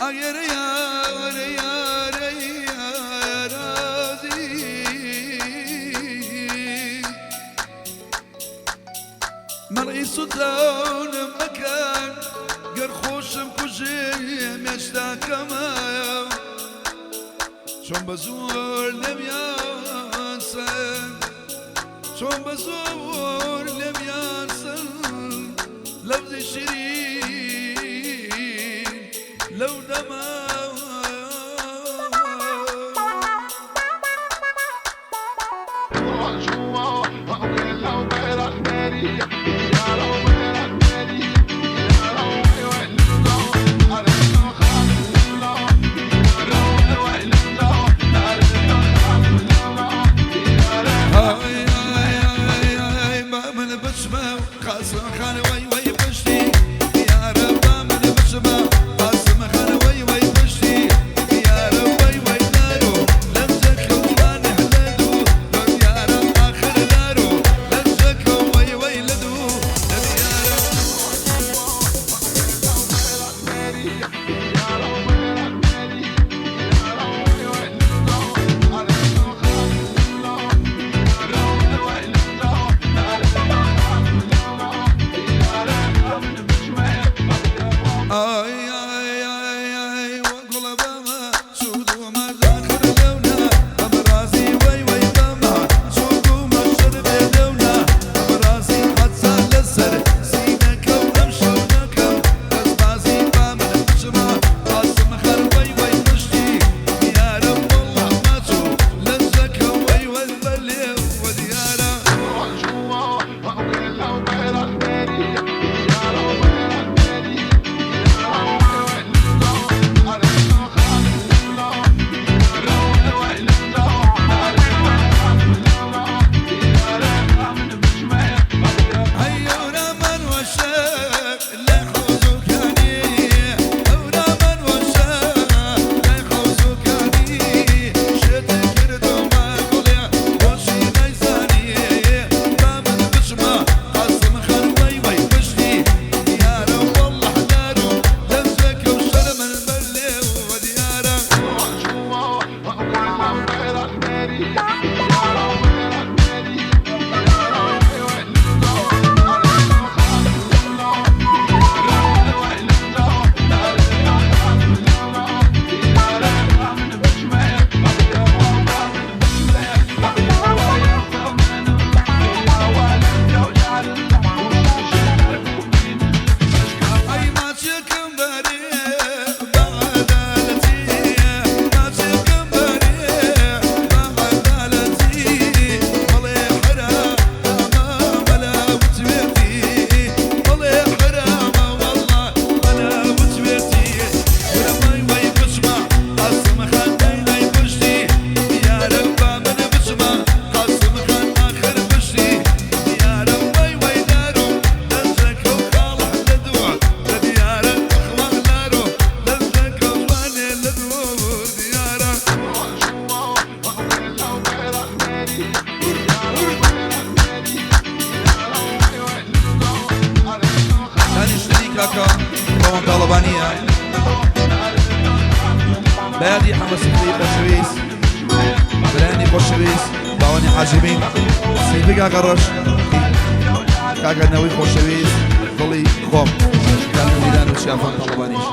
ئاگەرە یارە یارە یارازی مەڵی سوتانم مەکەن گەر خۆشم کوژێ مێشتا کەمە چۆن بە زۆر لێمیان سەن چۆن بە زۆر لێمیان سەن لەفزی شیرین لەو دەمە. ئای با من بچمە قاسم خان وەی وەی پشتی یارە با من بچمە قاسم خان وەی وەی پشتی یارە وەی وەی دارو لەنجەکە جوانە لەدوو یارە ئاخر دارو لەنجەکە وەی وەی لەدوو یارە. ئای ئای ئای ئای وەگوڵە بەمە سوود و مەزاخر لەونا ئەم ڕازی وەی وەی بەمە سوود و مەشر بێ لەونا ئەم ڕازی حەچا لەسەر سینەکە و ئەم شەو نەکەم دەستبازی با من بچمە قاسم خەر وەی وەی پشتی دیارە وەڵڵا ماچوو لەنجەکە وەی وەی بەلێ وە دیارە. هەورا من وەشە لە حوزوکانی هەورا من وەشە لە حوزوکانی شت کردو مەگوڵێ خۆشی نەیزانی با من بچمە قاسم خان وەی وەی پشتی دیارە وەڵڵا دارو لەنجەکە و شەرمن بەلێ وە دیارە. ئەی ماچێکم بەرێ بە عەدالەتی ماچێکم بەرێ بە عەدالەتی بەڵێ حەرامە مەلا وتوێتی بەڵێ حەرامە وەڵڵا مەلا وتوێتی ورە وەی وەی بچمە قاسم خان دای دای پشتی دیارە با من بچمە قاسم خان ئاخر پشتی دیارە وەی وەی دارو لەنجەکە و خاڵح لەدوو لە دیارە خواخ لارو لەنجەکە و جوانێ لەدوو دیارە. دانیشتنی کاکە ڕەوان تاڵەبانییە بە یادی حەمە سفری خۆشەویست، برایانی خۆشەویست باوەنی حاجیبین سیفی کاکە ڕەش کاکە نەوەی خۆشەویست دڵی خۆم کاکە میران و چیافان تاڵەبانیش.